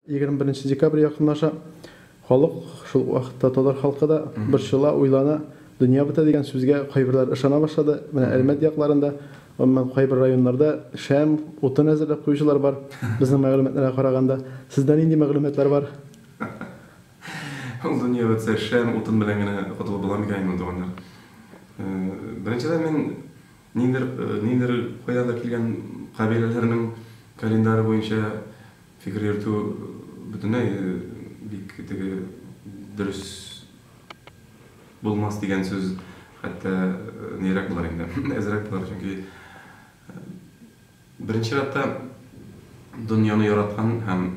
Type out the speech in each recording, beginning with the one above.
21 декабрь якынлаша. Халык, шул ук вакытта татар халкы да борчыла, уйлана. Дөнья бетә дигән сүзгә кайберләр ышана башлады. Менә Әлмәт якларында, гомумән, кайбер районнарда шәм, утын әзерләп куючылар бар. Безнең мәгълүматларга караганда. Сездә нинди мәгълүматлар бар? Ул дөнья бетсә, шәм, утын белән генә котылып була микән инде, туганнар? Беренчедән, мин ниндидер, ниндидер кайдандыр килгән кабиләләрнең календаре буенча фикер йөртү бөтенләй бик теге дөрес булмас дигән сүз хәтта нирәк булыр инде, әзрәк булыр, чөнки беренче чиратта дөньяны яраткан һәм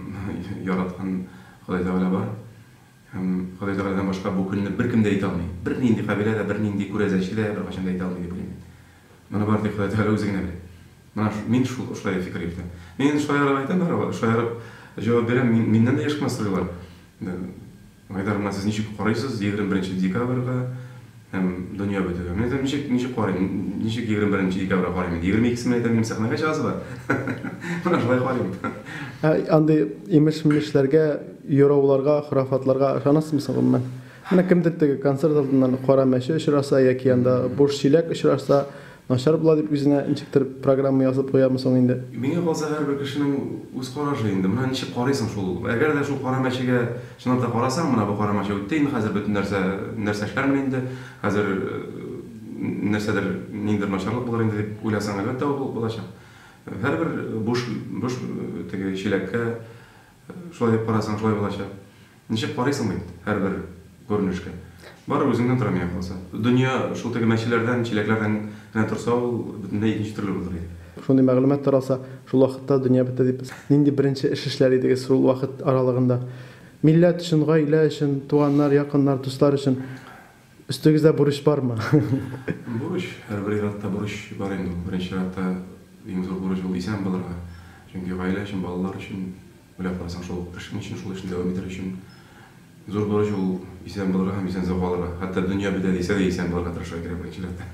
яраткан Ходай Тәгалә бар. Һәм Ходай Тәгаләдән башка бу көнне беркем дә әйтә алмый. Бернинди кабилә дә, бернинди күрәзәче дә беркайчан да әйтә алмый дип уйлыйм мин. Моны бары тик Ходай Тәгалә үзе генә белә. Менә мин шул шулай фикер йөртәм. Мин инде шаярып әйтәм, һәрвакыт шаярып җавап бирәм. Мин, миннән дә еш кына сорыйлар. Айдар, менә сез ничек карыйсыз 21 декабрьгә һәм дөнья бетүгә? Мин әйтәм, ничек, ничек карыйм? Ничек 21 декабрьгә карыйм инде? 22 мин әйтәм, минем сәхнәгә чыгасы бар. Менә шулай карыйм. Ә андый имеш-мимешләргә, юрауларга, хорафатларга ышанасызмы соң гомумән? Менә кемдер теге концерт алдыннан кара мәче очраса яки анда буш чиләк очраса, Начар була дип үзенә ничектер программа язып куямы соң инде? Миңа калса, һәрбер кешенең үз карашы инде. Менә ничек карыйсың шул. Әгәр дә шул кара мәчегә чынлап та карасаң, менә бу кара мәче үтте инде, хәзер бөтен нәрсә, нәрсә эшләрмен инде, хәзер нәрсәдер, ниндидер начарлык булыр инде дип уйласаң, әлбәттә, ул булачак. Һәрбер буш, буш теге чиләккә шулай дип карасаң, шулай булачак. Ничек карыйсың бит һәрбер күренешкә. Бары үзеңнән тора миңа калса. Дөнья шул теге мәчеләрдән, чиләкләрдән генә торса, ул бөтенләй икенче төрле булыр иде. Шундый мәгълүмат таралса, шул вакытта дөнья бетә дип, нинди беренче эш эшләр идегез шул вакыт аралыгында? Милләт өчен, гаилә өчен, туганнар, якыннар, дуслар өчен өстегездә бурыч бармы? Бурыч, һәрбер ир-атта бурыч бар инде ул. Беренче чиратта иң зур бурыч ул исән булырга. Чөнки гаилә өчен, балалар өчен Уйлап карасаң, шул ук эшең өчен, шул эшне дәвам итәр өчен зур бурыч ул исән булырга һәм исән-сау калырга. Хәтта дөнья бетә дисә дә исән булырга тырышырга кирәк беренче рәттә.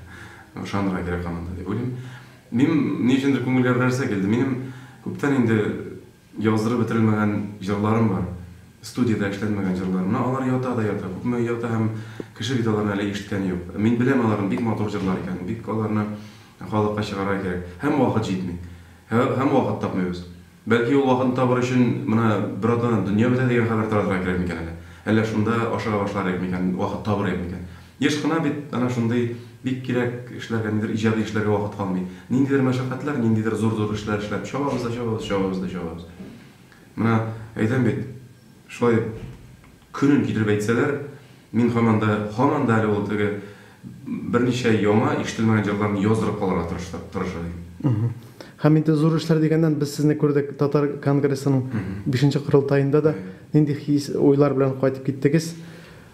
Ышанырга кирәк һаман да дип уйлыйм. Минем ни өчендер күңелгә бер нәрсә килде. Минем күптән инде яздырып бетерелмәгән җырларым бар. Студиядә эшләнмәгән җырлар. Менә алар ята да ята. Күпме ята һәм кеше бит аларны әле ишеткәне юк. Мин беләм аларның бик матур җырлар икәнен, бик аларны халыкка чыгарырга кирәк. Һәм вакыт җитми. Һәм вакыт тапмыйбыз. Бәлки ул вакытны табыр өчен менә бер атнадан дөнья бетә дигән хәбәр таратырга кирәк микән әле? Әллә шунда ашыга башлар идек микән, вакыт табыр идек микән? Еш кына бит әнә шундый бик кирәк эшләргә, ниндидер иҗади эшләргә вакыт калмый. Ниндидер мәшәкатьләр, ниндидер зур-зур эшләр эшләп чабабыз да чабабыз, чабабыз да чабабыз. Менә әйтәм бит, шулай Көнен китереп әйтсәләр, мин һаман да, һаман да әле ул теге берничә яңа ишетелмәгән җырларны яздырып калырга тырышыр, тырышыр идем. Һәм инде зур эшләр дигәннән, без сезне күрдек Татар конгрессының бишенче корылтаенда да. Нинди хис, уйлар белән кайтып киттегез?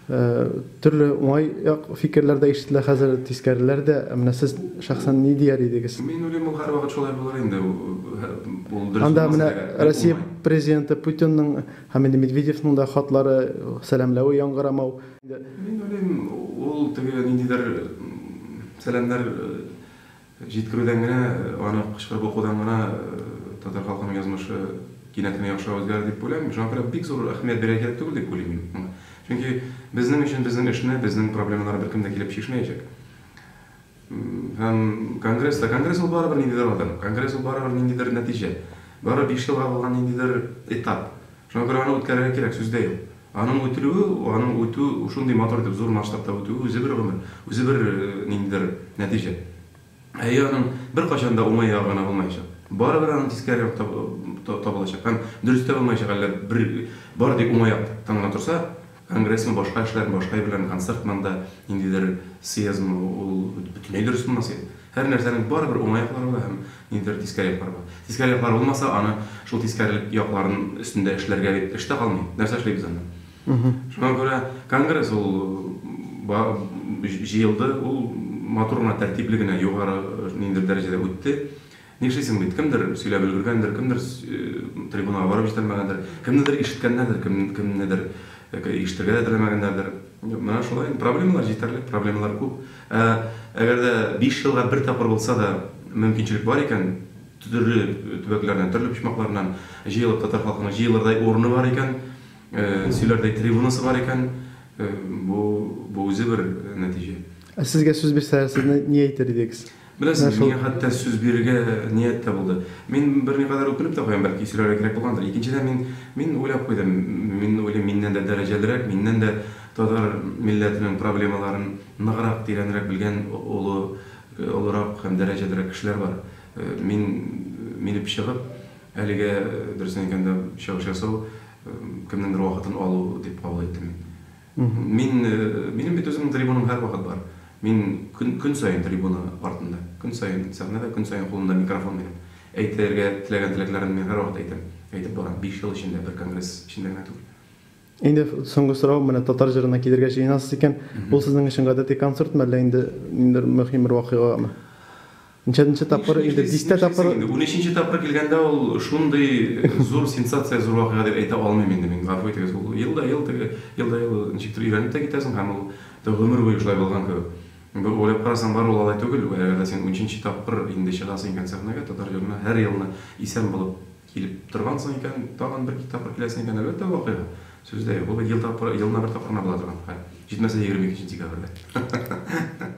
Төрле уңай як фикерләр дә ишетелә хәзер, тискәреләр дә. Ә менә сез шәхсән ни дияр идегез? Мин уйлыйм, ул һәрвакыт шулай булыр инде. Ул дөрес Анда менә Россия президенты Путинның Һәм инде Медведевның да хатлары, сәламләве яңгырамау. Мин уйлыйм, ул теге ниндидер сәламнәр җиткерүдән генә, аны кычкырып укудан гына татар халкының язмышы кинәт кенә яхшыга үзгәрер дип уйламыйм. Шуңа күрә бик зур әһәмият бирергә кирәк түгел дип уйлыйм мин моңа. Чөнки безнең өчен безнең эшне, безнең проблемаларны беркем дә килеп чишмәячәк. Һәм конгресс та, конгресс ул барыбер ниндидер адым, конгресс ул барыбер ниндидер нәтиҗә. Барыбер 5 елга булган ниндидер этап. Шуңа күрә аны үткәрергә кирәк, сүз дә юк. Аның үтелүе, аның үтү, шундый матур итеп зур масштабта үтүе үзе бер гомер, үзе бер ниндидер нәтиҗә. Әйе, аның беркайчан да уңай ягы гына булмаячак. Барыбер аның тискәре як табылачак. Һәм дөрес тә булмаячак, әллә бер бары тик уңай яктан гына торса, Конгрессмы, башка эшләрме, башка әйберләрме, концертмы анда, ниндидер съездмы, ул бөтенләй дөрес булмас иде. Һәр нәрсәнең барыбер уңай яклары була һәм ниндидер тискәре яклары була. Тискәре яклары булмаса, аны шул тискәрелек якларын өстендә эшләргә бит эш тә калмый. Нәрсә эшлибез анда? Шуңа күрә конгресс ул җыелды, ул матур гына, тәртипле генә югары ниндидер дәрәҗәдә үтте. Нишлисең бит, кемдер сөйләп өлгергәндер, кемдер трибунага барып җитәлмәгәндер, кемнедер ишеткәннәрдер, кемнедер ишетергә дә теләмәгәннәрдер. Менә шулай инде, проблемалар җитәрлек, проблемалар күп. Ә әгәр дә 5 елга бер тапкыр булса да мөмкинчелек бар икән, төрле төбәкләрдән, төрле почмакларыннан җыелып татар халкының җыелырдай урыны бар икән, сөйләрдәй трибунасы бар икән, бу, бу үзе бер нәтиҗә. Ә сезгә сүз бирсәләр, сез ни әйтер идегез? Беләсез, миңа хәтта сүз бирергә ният тә булды. Мин берникадәр үкенеп тә куям, бәлки сөйләргә кирәк булгандыр. Икенчедән, мин, мин уйлап куйдым, мин уйлыйм, миннән дә дәрәҗәлерәк, миннән дә татар милләтенең проблемаларын ныграк, тирәнрәк белгән олы, олырак һәм дәрәҗәлерәк кешеләр бар. Мин, минеп чыгып, әлегә, дөресен әйткәндә, чыгыш ясау, кемнеңдер вакытын алу дип кабул иттем мин. Мин, минем бит үземнең трибунам һәрвакыт бар. Мин көн, көн саен трибуна артында. Көн саен сәхнәдә, көн саен кулымда микрофон минем. Әйтергә теләгән теләкләремне мин һәрвакыт әйтәм. Әйтеп барам. 5 ел эчендә, бер конгресс эчендә генә түгел. Инде соңгы сорау, менә татар җырына килергә җыенасыз икән, ул сезнең өчен гадәти концертмы, әллә инде ниндидер мөһим бер вакыйгамы? Ничәнче тапкыр инде дистә тапкыр. Унөченче тапкыр килгәндә ул шундый зур сенсация, зур вакыйга дип әйтә алмыйм инде мин, гафу итегез. Ул ел да ел теге, ел да ел ничектер өйрәнеп тә китәсең һәм ул гомер буе шулай булган кебек. Бер уйлап карасаң, бар ул алай түгел. Әгәр дә син унөченче тапкыр инде чыгасың икән сәхнәгә, татар җырына һәр елны исән булып килеп торгансың икән, тагын бер тапкыр киләсең икән, әлбәттә, ул вакыйга. Сүз дә юк. Ул бит ел тапкыр, елына бер тапкыр гына була торган хәл. Җитмәсә 22 декабрьдә.